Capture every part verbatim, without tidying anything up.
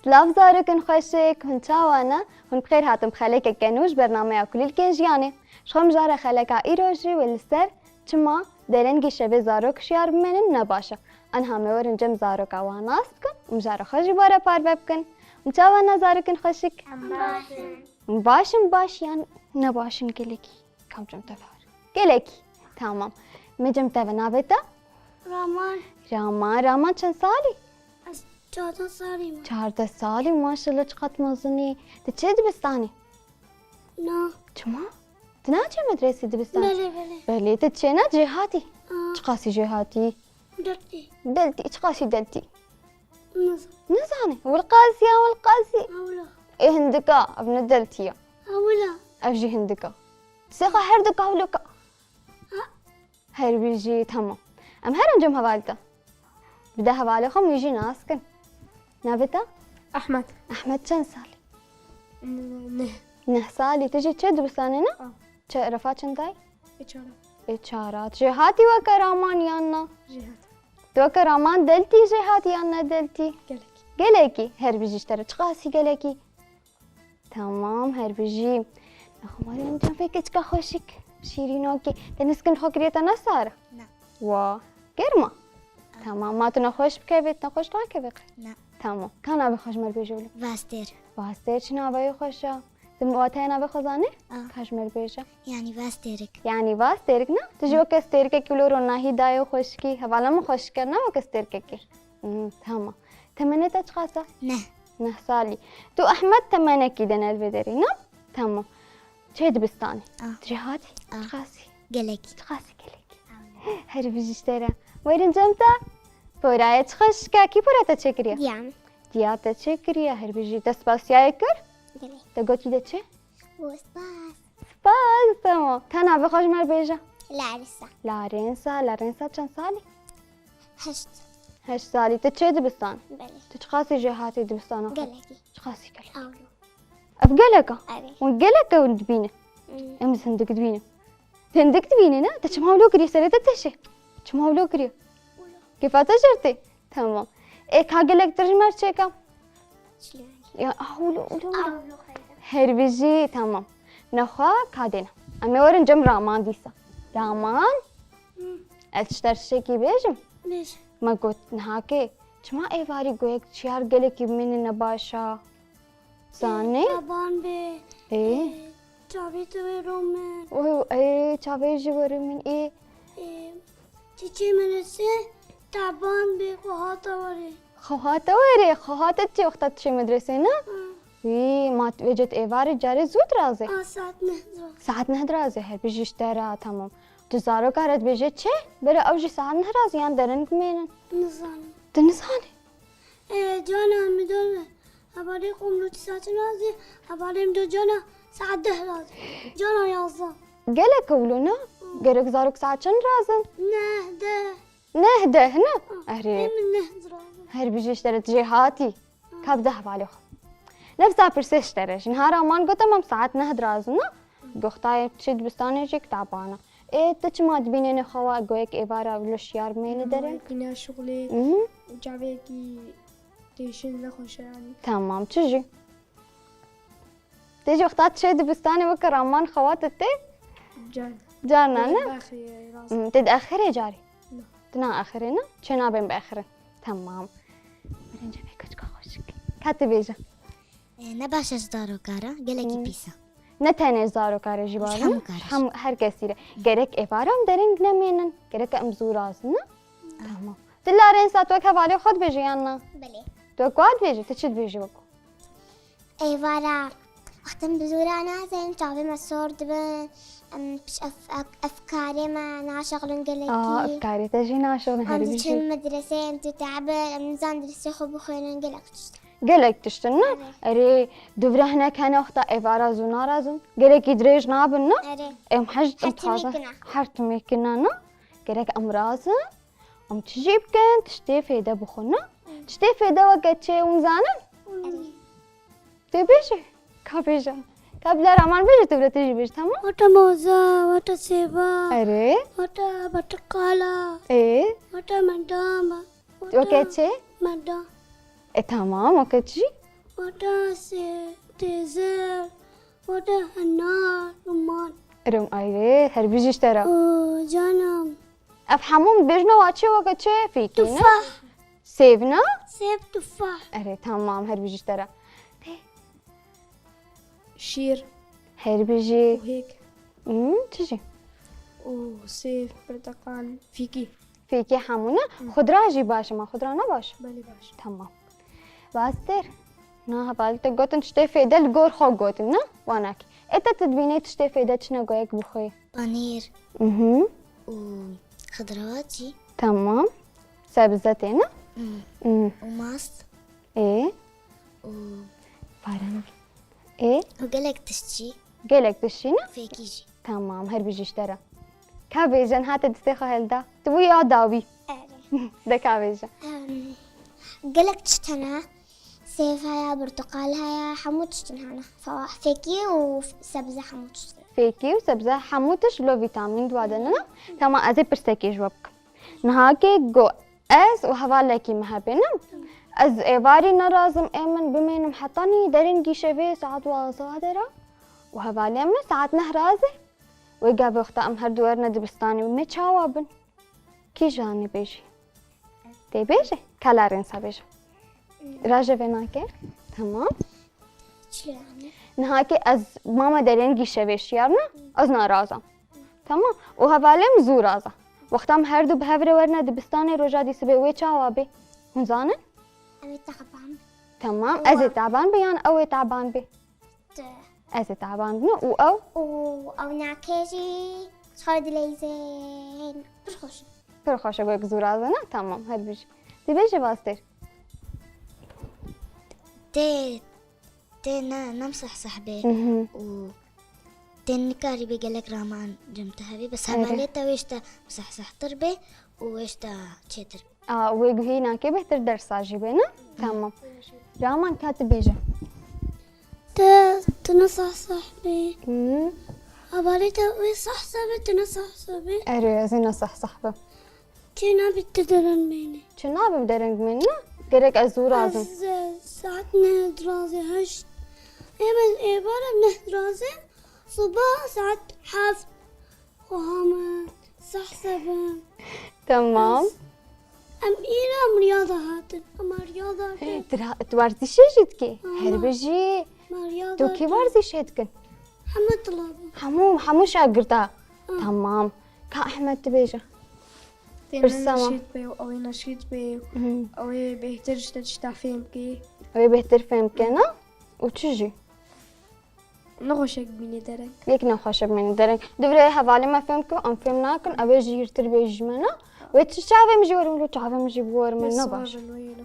Silav zarokên xweşik, hûn çawa ne? Hûn bi xêr hatin bi xelekeke nû ji bernameya Kulîlkên Jiyanê. Ji xwe mijara xeleka îro jî wê li ser çima derengî şevê zarok şiyar bimênin ne baş e. Anha me werin cem zaroka wan nas bikin û mijara xwe jî were parve bikin. Hûn çawa ne zarokên xweşik? Em baş in. Baş in, baş yan ne baş in gelekî? Kam cem te ve? Gelekî. Tamam. Me cem te ve, navê te? Raman. Raman, Raman çend salî? Ez çardeh salî me. Çardeh salî, maşallah, çiqas mezin î. Tu çi dibistanê? Na. Çima? Tu naçî medresê dibistanê? Belê, belê. Belê, tu çêna cêhatî? Aa. Çiqasî cêhatî? Deltî. Deltî, çiqasî deltî? Nizan. Nizanî. Wilqasî ya, wilqasî. Ewla. Ê hindika, ev ne deltî ya. Ewla. Ev jî hindika. Sêxa her du kawlika. Ha. Her bijî, tamam. Em herin cem hevalê te. Bide hevalê xwe, min jî nas kin. Navê te? Ehmed. Ehmed çend salî? N-, neh. Neh salî. Tu jî çi dibistanê ne? A. Çi, refa çend ay? Ê çara. Ê çara. Tu jêhatî weke Raman yan na? Jêhatî. Tu weke Raman deltî jêhatî yan ne deltî? Gelekî. Gelekî. Her bijî ji te re. Çiqasî gelekî? Tamam, her bijî. Nexwe Meryem can, vê keçika xweşik. Şîrînokê. Te niskin xwe kiriye te ne sar? Na. Wa. Germa? Tamam, ma tu nexweş bikevê, tu nexweş nakevê qe? Na. Tamam. Ka navê xwe ji me re bêje wilo? Vastêr. Vastêr çi navê xweş e? Tu wateya navê xwe zanî? A. Ka ji me re bêje. Yanî vastêrik. Yanî vastêrik ne? Tu jî weke stêrikekî wilo ronahî dayê û xweşikî. Hevala min xweşik e ne weke stêrikekî? Hmm, tamam. Temenê te çiqas e? Neh. Neh salî. Tu Ehmed temenekî de ne li vê derê ne? Tamam. Çê dibistanê. A. Cêhatî? A. Çiqasî? Gelekî. Çiqasî gelekî? Her bijî ji te re. Werin cem te. Poraya çi xweşik e. Kî pora te çêkiriye? Diya min. Diya te çêkiriye. Her bijî. Te spasiyayê kir? Gelek. Te gotî de çi? Bû spas. Spas, tamam. Te navê xwe ji me re bêje. Larisa. Larensa, Larensa çend salî? Heşt. Heşt salî. Tu çê dibistan? Belê. Tu çiqasî jêhatî dibistana xwe? Gelekî. Çiqasî gelek? Ewlo. Ev gelek e? Erê. Hûn gelek e hûn dibînin? Hmm. Em ji hindik dibînin. Hindik dibînin, ne? Te çima wilo kiriye? Serê te teşe. Çima wilo kiriye? Wilo. Kêfa te jêr tê? Tamam. Ê, ka gelek tu ji me re çêke? Çilî. Ya, ah, wilo, wilo, wilo. Aa, wilo xeyr. Her bijî, tamam. Nexwe ka dêne. Em ê werin cem Raman dîsa. Raman? Hı. Ez ji te re tiştekî bêjim? Bêje. Me got, nihakê, çima êvarî goyek çiyar gelekî bimînin ne baş e? Zanî? Taban bê. Ê? Ê, çavê te wê romên. Û, ê, çavê jî wê romên. Ê? Ê, çiçê min ese taban bê xwe hate werê. Xwe hate werê, xwe hate çi wexta tu çê medresê ne? Hı. Wî, ma vêce tu êvarê carê zû dirazê? A, saet neh dirazê. Saet neh dirazê, her bijî ji te re, tamam. Tu zaroka re dibêje çi? Bere ew jî saet neh razî yan dereng bimênin? Nizanim. Tu nizanî? Ee, cana min do hevalê xwe min do saet neh razî, hevalê min do cana saet deh razî. Cana yazdeh. Gelek ewlo ne? Gerek zarok saet çend razin? Neh, deh. Neh, deh ne? Erê. Ê min neh razin. Her bijî ji te re tu jêhatî. Ka bide hevalê xwe. Nefsa pirsê ji te re jî. Niha Raman got, em saet neh dirazin, ne? Goxtayê çi dibistanê jî kitaba ne. Ê, tu çima dibînê nexwe goyek êvara wilo şiyar bimêne derê? Nihayekî ne şixulê. Mhm. Û çavêkî têşin nexweş e yanî. Tamam, çi jî? Tê jî wexta tu çê dibistanê weke Raman xewa tu tê? Car. Carna, ne? Tê diaxirê, rast. Hmm, tê diaxirê carî? Na. Tu naaxirî ne? Çê nabên biaxirin. Tamam. Birince vê keçika xweşik. Ka tu bêje. E, ne baş e ji zaroka re, gelekî Hmm. pîs e. Ne tenê zaroka re jî Ji baş e, hemûka re. Hem, her kesî re. Gerek êvara em dereng nemênin. Gerek em zû razin, ne? Ah. Tamam. Tu Larensa, tu wek hevalê xwe dibêjî yan na? Belê. Tu wek wa dibêjî, tu çi dibêjî wek? Êvara, wextê em bi zûra nazin, çavê me sor dibin, em piş ev, ev, ev karê me naşexlin gelekî. Aa, ev karê te jî naşexlin, Em herî diçin jî. Medresê, em tê te'bin, em nizan dersê xwe bixwînin gelek tişt. Gelek tiştin, ne? Evet. Erê, dûvre hinek hene wexta êvara zû narazin. Gelekî dirêj nabin, ne? Erê. Em hej Her em dixwazin. Timê kina. Her timê kina, ne? Gerek em razin. Em çi jî bikin, tiştê fêde bixwin, ne? Tiştê fêde weke çi hûn zanin? Erê. Tê bêje? Ka bêje. Ka bila Raman bêje, tu bila tê jî bêje, tamam? Wata moza, wata sêva. Erê. Wata bertiqala. Ê. Wata mendama. Wata Weke çi? Menda. E, tamam, weke çi? Wate sê, têzer, wate henar, ruman. Rim ayrê, her bijî ji te re. O, canım. Ev hemû bêjna wa çi weke çi fîkî ne? Tufah. Sêv ne? Sêv tufah. Erê, tamam, her bijî ji te re. Tê. Şîr. Her bijî. Û hêk. Hmm, çi jî? Û sêv, porteqal, fîkî. Fêkê hemû ne? Xudra jî baş e, ma xudra ne baş? Belê baş. Tamam. Bastêr. Na hevalî te gotin tiştê fêde li gor xwe gotin ne? Wanakî. Ê te tu dibînê tiştê fêde çi ne goyek bi xwe? Panîr. Mhm. Û xidrawat jî. Tamam. Sebze tê ne? Hmm. Û mast. Ê. Û. Farem. Ê. Û gelek tişt jî. Gelek tişt jî ne? Fêkî jî. Tamam, her bijî ji te re. Ka bêjin, hate distê xwe hilda. Tu bûyî ya dawî. Erê. De ka bêje. Gelek tişt hene. Sêv heye, birtuqal heye, hemû tiştin hene. Fa- Fêkî û sebze hemû tiştin. Fêkî û sebze hemû tişt lo vîtamîn di wa de ne? Tamam, ez ê pirsekê ji we bikim. Nihakê go ez û hevalekî me hebê ne? Ez êvarî nerazim ê min bimênim hetanî derengî şevê saet duwazdeh dera û hevalê min saet neh razê. Wê gavê wexta em her du werine dibistanê û me çawa bin? Kîjan ê bêjî? Tê bêjê? Kala rênsa bêje. Raje vê nake. Tamam. Çi yani? Nihakê ez mama derengî şevê şiyar ne? Ez narazam. Tamam. Û hevalê min zû raza. Wexta em her du bi hev re werine dibistanê roja dî sibê wê çawa bê? Hûn zanin? Ew ê teban. Tamam. Ez ê teban bê yan ew ê teban bê? Tu. Ez ê teban bim û ew? Û ew nake jî ji xwe dileyzên. Pir xweş e. Pir xweş e, wek zû razin e. Tamam, her bijî. Dibêje Bastêr. Tê, tê ne, ne misehseh bê. Mhm. Û tê nikarî bê gelek raman cem te hevî. Bes Erê. Hevalê te wê ji te misehsehtir bê û wê ji te çêtir. A, wê guhî nake bêhtir dersa jî bê, ne? Tamam. Raman ka tu bêje. Te, tu ne sehseh bê. Hmm. Hevalê te wê sehseh bê, tu ne sehseh bê. Erê, ez ê ne sehseh bim. Çi nabî tu dereng bênî. Çi nabî bi dereng bênî, ne? Gerek ez zû razim. Ez, e, saet neh dirazê heşt. Ê, ez êvar e neh dirazê. Siba saet heft. Xweha me sehseh bim. Tamam. Em îro em riyada hatin. Em riyada hatin. Hey, tu ra- tu werzîşê jî dikî? Aha. Her bijî. Me riyada Tu kî hatin. Werzîşê dikin? Hemû tila bû. Hemû, hemû şagirta. Ah. Tamam. Ka Ehmed tu bêje. Tê Pirsama. Neşît bê û ew ê neşît bê. Mhm. Ew ê bêhtir ji te tişta fêm bikê. Ew ê bêhtir fêm bike, ne? Û çi jî? Nexweşek bînî dereng. Yek nexweşe bimîne dereng. Divre hevalê me fêm kir, em fêm nakin, ew ê jî hîrtir bê ji me ne. Wê çi çavê min jî werin, wilo çavê min jî biwerin min ne baş.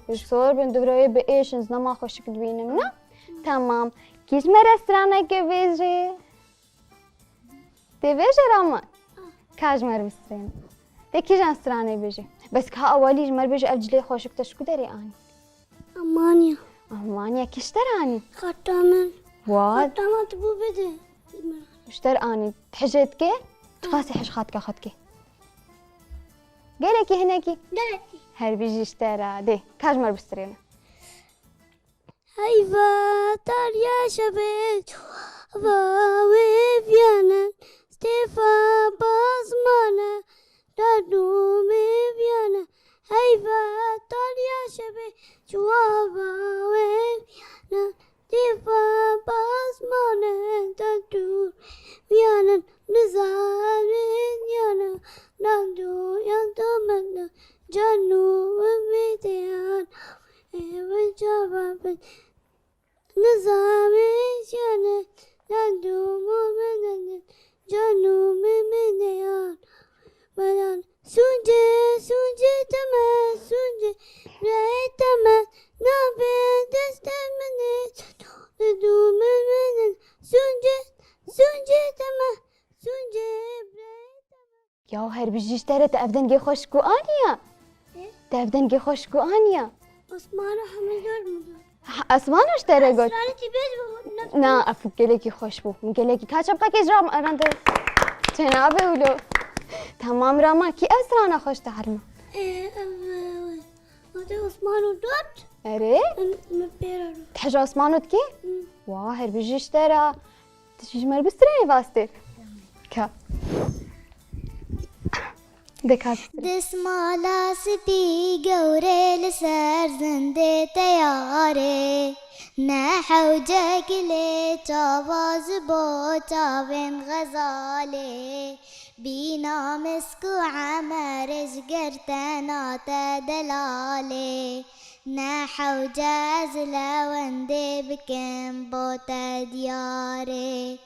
Wê sor bin, divre wê bi êşin, ez nema xweşik dibînim ne. Tamam. Kî ji me re straneke bêjê? Tê bêje Raman? Ka ji me re bistrêne. Tê kîjan stranê bêjê? Bes ka ewalî ji me re bêje ev cilê xweşik te ji ku derê anî? Almanya. Almanya kî ji te re anî? Xata min. Wat. Xata min tu bû bide. Ji te re anî. Hijê dike? Tu qasî hij xatka xwe dike. Gelekî hinekî? Gelekî. Her bijî ji te re. Dê, ka ji me re bistirêne. Heyva tariya şevê çava wê viyanin. Stêfa bazmane. Derdûmê viyane heyve tariya şevê çuwava wê viyane dîfa bazmane derdû viyane nizarê diyane derdû yandomene canû wê deyan ê wê cava bin. Nizamê jiyane, derdû mûminin, canû mê mê neyan. Meyan, sûncê, sûncê teme, sûncê rê teme, nabê destê min ê, derdû mûminin, sûncê, sûncê teme, sûncê rê teme. Ya her bijî ji te re, te ev dengê xweşik û aniye? Ê? Te ev dengê xweşik û aniye? Osmana hemî dor min got. Ha, Esmana ji te re got? Esrarê tî bêj bû, ne. Na, ev gelekî xweş bû. Min gelekî ka çapkakê ji ram-, ran de çênabe wilo. Tamam Rama, kî ev strana xweş te herma? Ê, ev, e, Hadi Osman û dört. Erê? Min pê re. Te hej asmano dikî? Wa, her bijî ji te re. Tu jî ji me re bi stranê vastî. Ka. De ka. Dismala spî gewrê li ser zindê teyarê. Ne hewce gilê çava ji bo çavên xezalê. Bîna misk û emerê ji ger te nate delalê. Ne hewce ez lewendê bikim bo te diyarê.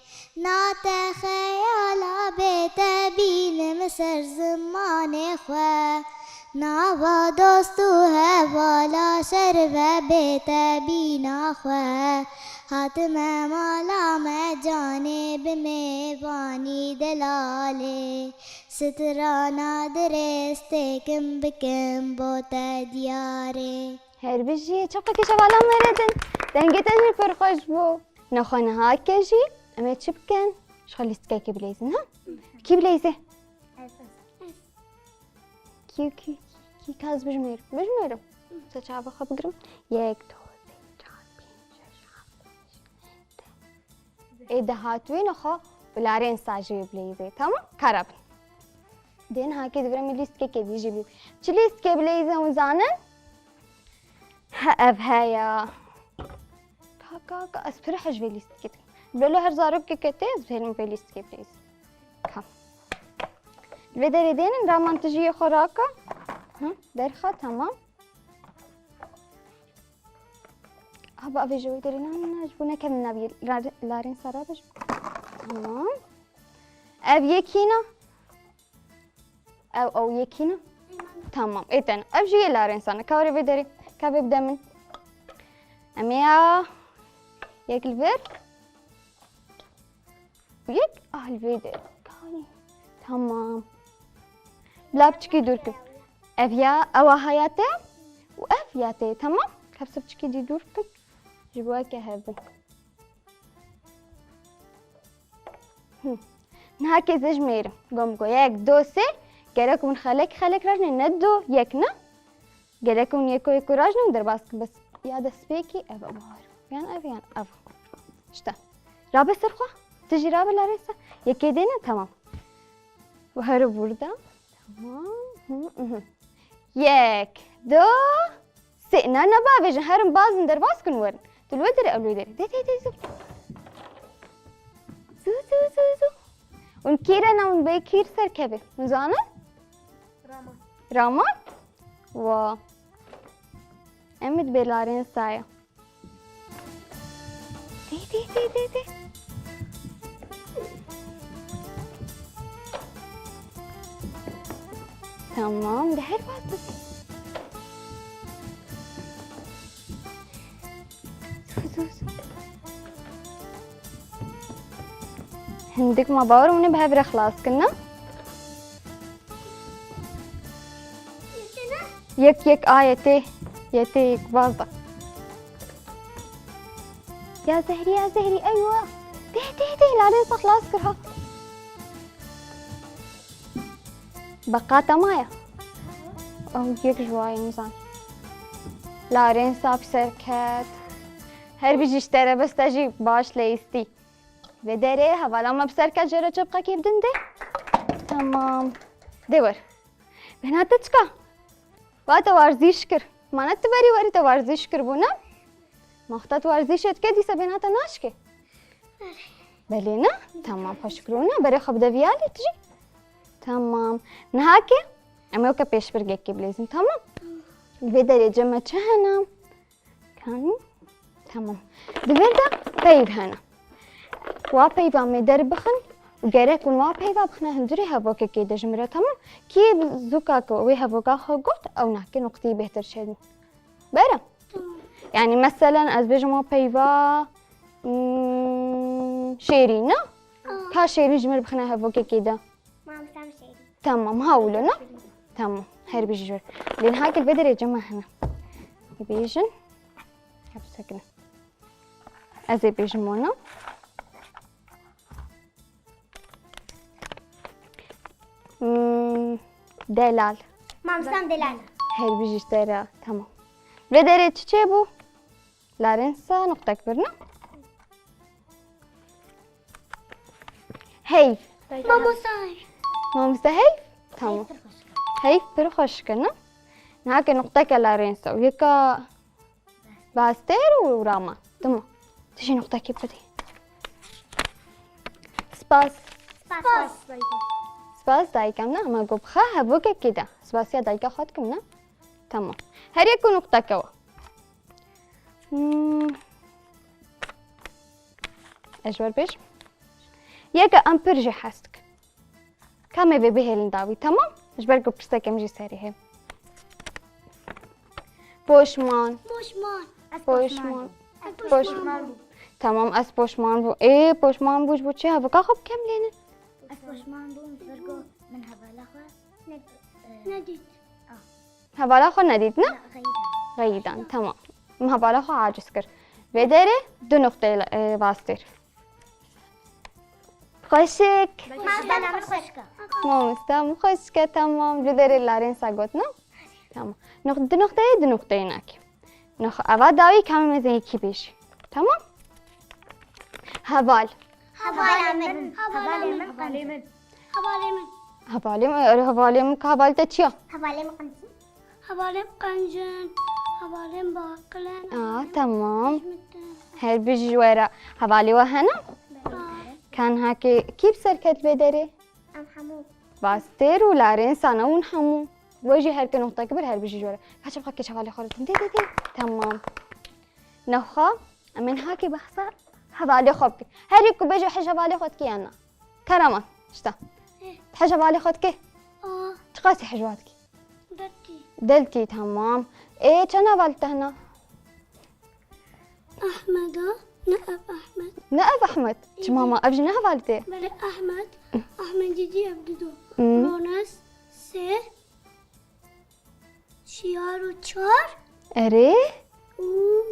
Na te xeyala bê te bînim ser zimanê xwe. Nava dost û hevala şerve bê te bîna xwe. Hatime mala me canê bi mêvanî delalê. Strana dirêz têkim bikim bo te diyarê. Her bijî, çaqa kêşevala me re din. Dengê te jî pir xweş bû. Nexwe niha ke jî, em ê çi bikin? Ji xwe lîstikekê bileyzin, ha? Kî bileyzê? Kî, kî, kî, kî ka ez bijmêrim? Bijmêrim. Te çava xwe bigirim. Yek, du, sê, çar, pênc, şeş, heft, heşt, neh, deh. Ê de hatwî nexwe bi larên sa jî bileyzê. Tamam? Kara bin. Dê niha kê divirem lîstikekê dî jî bî. Çi lîstikê bileyzê hûn zanin? He, ev heye. Ka, ka, ka, ez pir hej vê lîstikê dikim. Lolo her zarokeke tê, ez hêlim vê lîstikê bileyzim. Ka. Vê derê dênin, raman tu jî yê xwe raka. Hı, derxa, tamam. Haba, avê ji wê derê, na, na, na, ji bo nekevin navê lar-, larên sara be ji. Tamam. Ev yekîna. Ew, ew yekîna. Tamam, ê tene. Ev jî yê larên sane. Ka were vê derê. Ka vê bide min. Em ê ya. Yek li vir. Yek, ah, li vê de. Kanî. Tamam. Bila piçikî dûr kim. Ev ya, ew a haya te û ev ya te. Tamam. Hepsi piçikî dî dûr kim. Ji bo weke hev bin. Hı. Niha kê ez ê jimêrim. Gom go. Yek, do, sê. Gerek hûn xelek xelek rajne, ne do, yek ne. Gerek hûn yeko yeko rajne û derbas kin. Bes ya destpêkî ev, ev war. Yan ev, yan ev. İşte. Rabe ser xwe. Tu jî rabe larê ser. Yekê dêne, tamam. Û here burada. Tamam. Hı, hı. Yek, du, sê. Na, na, bavêjin. Herin bazin derbas kin werin. Tu li wê derê, ew li wê derê. Dê, dê, dê, zû. Zû, zû, zû, zû. Hûn kîr e, na hûn bê kîr serkevê. Hûn zanin? Raman. Raman? Wa. Em ê dibê larên saya. Tê, tê, tê, tê, tê. Tamam, de her bas. Zû, zû, zû. Hindik ma bawer hûn ê bi hev re xilas kin, ne? Yek yek a yetê, yetê yek baz da. Ya Zehrî, ya Zehrî, eywa. Dê, dê, dê, larên sa xilas kir ha. Beqa te maye? Ew yek ji wayên zan. Larên sa bi ser ket. Her bijî ji te re, bes te jî baş leyistî. Vê derê hevala me bi ser ket, jê re çepqekê bidin dê. Tamam. Dê wer. Bêhna te çika? Va te warzîş kir. Mana tu berî werî te warzîş kir bû, ne? Maxta tu warzîşê dike, dîsa bêhna te naşke? Belê, ne? Tamam, xweşik rûne. Berê xwe bide viya lê tu jî. Tamam. Niha ke em ê weke pêşbirgekê bilêzin, tamam? Vê derê cem me çi hene? Kanî? Tamam. Di vir de peyv hene. Wa peyva me derbixin û gerek hûn wa peyva bixine hundirê hevokekê de ji min re, tamam? Kî zûka ku wê hevoka xwe got, ew nake nuqteyê bêhtir çêdin. Bere? Tamam. Yani meselen ez bêjim wa peyva, hmm, şêrîn e. Aa. Ka şêrîn ji min re bixine hevokekê de. Tamam, ha wilo, ne? Tamam, her bijî jor. Lê niha gel vê derê cema hene. Bêjin. Hep sekine. Ez ê bêjim wana. Hmm, delal. Mamstan delal. Her bijî ji te re, tamam. Vê derê çi çêbû? Larênsa nuqtek bir, ne? Heyv. Mamosta. Mamosta heyv? Tamam. Heyv pir xweşik e, ne? Niha ke nuqteke Larênsa û yeka Bastêr û Raman. Dimo. Tu jî nuqtekî bidî. Spas. Spas. Spas dayika min, ama got bixe hevokekî de. Spasiya dayika xwe dikim, ne? Tamam. Her yek ku nuqteke we. Hmm. Ez ji we bêjim. Yeke em pir jê hez dikin. Ka me vê bihêlin dawî, tamam? Ji ber ku pirseke min jî serê heye. Poşman. Poşman. Ez Poşman. Poşman bûm. Ez Poş- poşman bûm. Tamam, ez poşman bûm. Ê, poşman bû, ji bo çi hevika xwe bikemlênin? Ez poşman bûm, ji ber ku min hevala xwe nedît. Nedît. Hevala xwe nedît, ne? Na, xeyîdan. Xeyîdan, tamam. Min hevala xwe aciz kir. Vê derê du nuqteyê, e, Bastêr. Xweşik. Mamosta min xweşik e. Mamosta min xweşik e, tamam. Vê derê Larênsa got, ne? Tamam. Nuq-, du nuqteyê, du nuqteyê nake. Nuq-, eva dawî kamê mezin yekî bêjî. Tamam? Heval. Hevala min. Hevala min. Hevalê min. Hevalê min. Hevalê min. Erê hevalê min, ka hevalê te çi ya? Hevalê min qenc in. Hevalê min qenc in. Hevalê min baqil in. Aa, tamam. Hişmet in. Her bijî ji we re. Hevalê we hene? Aa. Ka niha kê kî bi ser ket vê derê? Em hemû. Bastêr û Larênsa ne hûn hemû. We jî her ke nuqtek bir her bijî ji we re. Ka çabqa kê hevalê xwe re din. Dê, dê, dê. Tamam. Niha em ê niha kê behsa hevalê xwe bikin. Her yek ku bêje hej hevalê xwe dikî yan na. Karaman, işte. Heh. Hej hevalê xwe dikî? Aa. Çiqasî hej wa dikî? Deltî. Deltî, tamam. Ê, çend heval te hene? Ahmeda, ne ev Ahmed. Ne ev Ahmed? Çima ma ev jî ne heval te? Belê Ahmed, Ahmed dîdî ev dido. Hmm. Rones, sê. Çiyar û çar. Erê? Û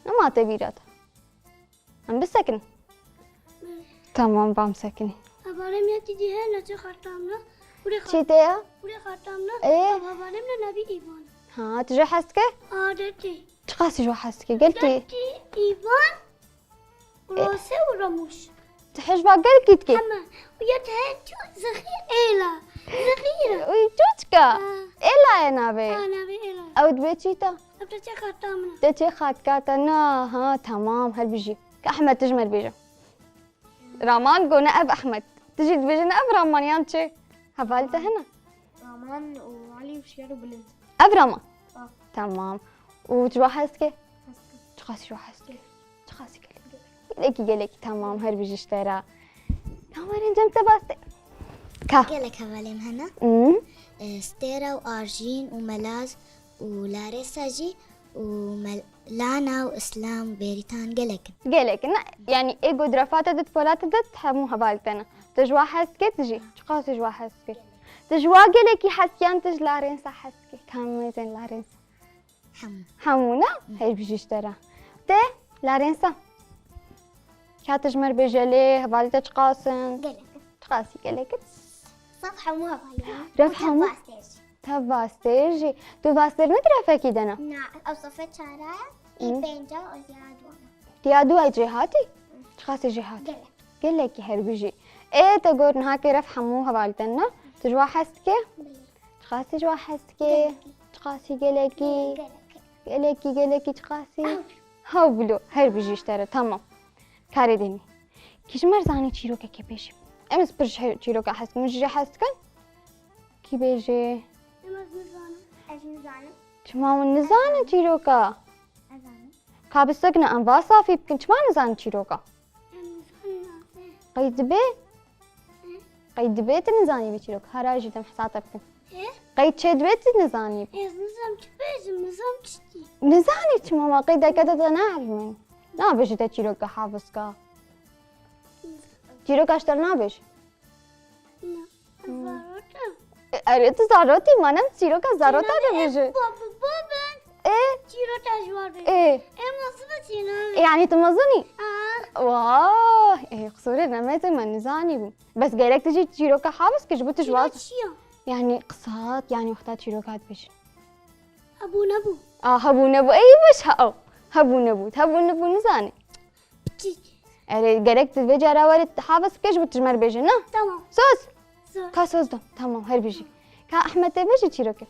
nema te bîra te. Em bisekin. Tamam, ba em sekinî. Hevalê min yekî dî heye, neçe xatam ne? Çi te ya? Kurê xatam ne? Ê? Hevalê min navî Îvan. Ha, tu ji hez dike? Adetî. Çiqasî ji hez dike? Gelkî. Gelkî Îvan. Rose û Ramuş. Tu hej va gelkî dikî? Heme. Û ya te heye çû zexîr êla. Zexîr e. Û çûçka? Ha. Êla ye navê. Ha, navê êla. Ew dibe çî te? Ev te çê xatka min e. Te çê xatka te na. Ha, tamam, her bijî. Ka Ehmed tu ji me re bêje. Raman go ne ev Ehmed. Tu jî dibêje ne ev Raman yan çi? Hevalê te hene? Raman û Elî û Şiyar û Bilind. Ev Raman? Ah. Tamam. Û tu ji wa hez dike? Hez dikim. Çiqasî ji wa hez dike? Çiqasî gelek. Gelekî, gelekî, tamam, her bijî ji te re. Kamerên cem te bas te. Ka. Gelek hevalên hene. Hmm. E, Stêra û Arjîn û Melaz û Larêsa jî û Mel-, Lana û Îslam û Bêrîtan gelek in. Gelek in. Yanî ê go di refa te de, di pola te de hemû heval te ne. Tu ji wa hez dike tu jî? Çiqasî ji wa hez dike? Tu ji wa gelekî hez dike yan tu ji Larênsa hez dike? Kamê mezin Larênsa? Hemû. Hemû ne? Her bijî ji te re. Te Larênsa. Ka tu ji me re bêje lê, hevalê te çiqas in? Gelek in. Çiqasî gelek in? Saf hemû hevalê min. Rev hemû? Û tev Bastêr jî. Tev Bastêr jî. Tu Bastêr ne di refekî de ne? Na, ew safê çara ye, ê pênca û ya duan. Ya duay jê hatî? Çiqasî jê hatî? Gelek. Gelekî her bijî. Ê, te got niha kê rev hemû hevalê te ne? Tu ji wa hez dike? Belê. Çiqasî ji wa hez dike? Gelekî. Çiqasî gelekî? Gelekî. Gelekî, gelekî çiqasî? Hewbîlo. Hewbîlo. Her bijî ji te re. Tamam. Karê dînî. Kî ji me re zanî çîrokekê bêjî? Em ez pir ji he-, çîroka hez dikim. Min jî jê hez dikin. Kî bêjê? Em ez nizanim. Ez nizanim. Çima hûn nizanin çîroka? Ez zanim. Ka bisekine em va safî bikin. Çima nizanin çîroka? Em nizanin nasê. Qey dibe? Hı? Qey dibe tu nizanî vê çîrok? Hera jî dem hesata bikin. Hı? Qey çê dibe tu nizanî? Ez nizam çi bêjim, nizam çi dî? Nizanî çima ma qey deke de te neelmin. Nabêjî te çîroka hafiz ka. Çîroka ji te nabêj? Na. Zarot e. E, erê tu zarotî, ma nem çîroka zarota dibêje. Bab, bab e. E? Çîroka ji war bê. E. Em mezin çîna. E, yanî tu mezin î? Aa. Wah! Ê, qisûrê ne mezin, me nizanî bû. Bes gerek tu jî çîroka hafis kir, ji bo tu ji Çîrok waz çi ya? Yanî qisat, yanî wexta çîroka dibêjin. Hebû nebû. A, hebû nebû. Ey, baş ha, ew. Hebû nebû. Hebû nebû nizanî. Çi? Erê, gerek tu vê cara were hafis bike ji bo tu ji me re bêje, ne? Tamam. Soz. Soz. Ka soz da. Tamam, her bijî. Ka Ehmed tê bêje çîrokê.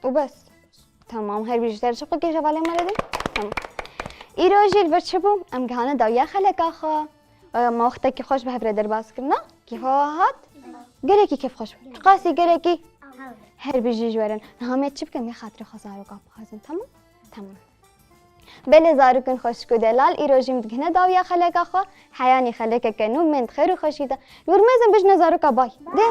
û bes. Tamam, her bijî ser çi xwe kêş hevalên me re din. Tamam. Îro jî li vir çi bû? Em gihane dawiya xeleka xwe. E, ma wextekî xweş bi hev re derbas kirina. Kî xwe hat? Gelekî kêf xweş bû. Qasî gelekî. Her bijî ji werin. Niha me çi bikin? Vê xatirê xwe zaroka bixwazin, tamam? Tamam. Belê zarokên xweşik û delal, îro jî em digihine dawiya xeleka xwe. Heyanî xelekeke nû, mend xêr û xweşî de. Li wir mezin bijne zaroka bay. Dê.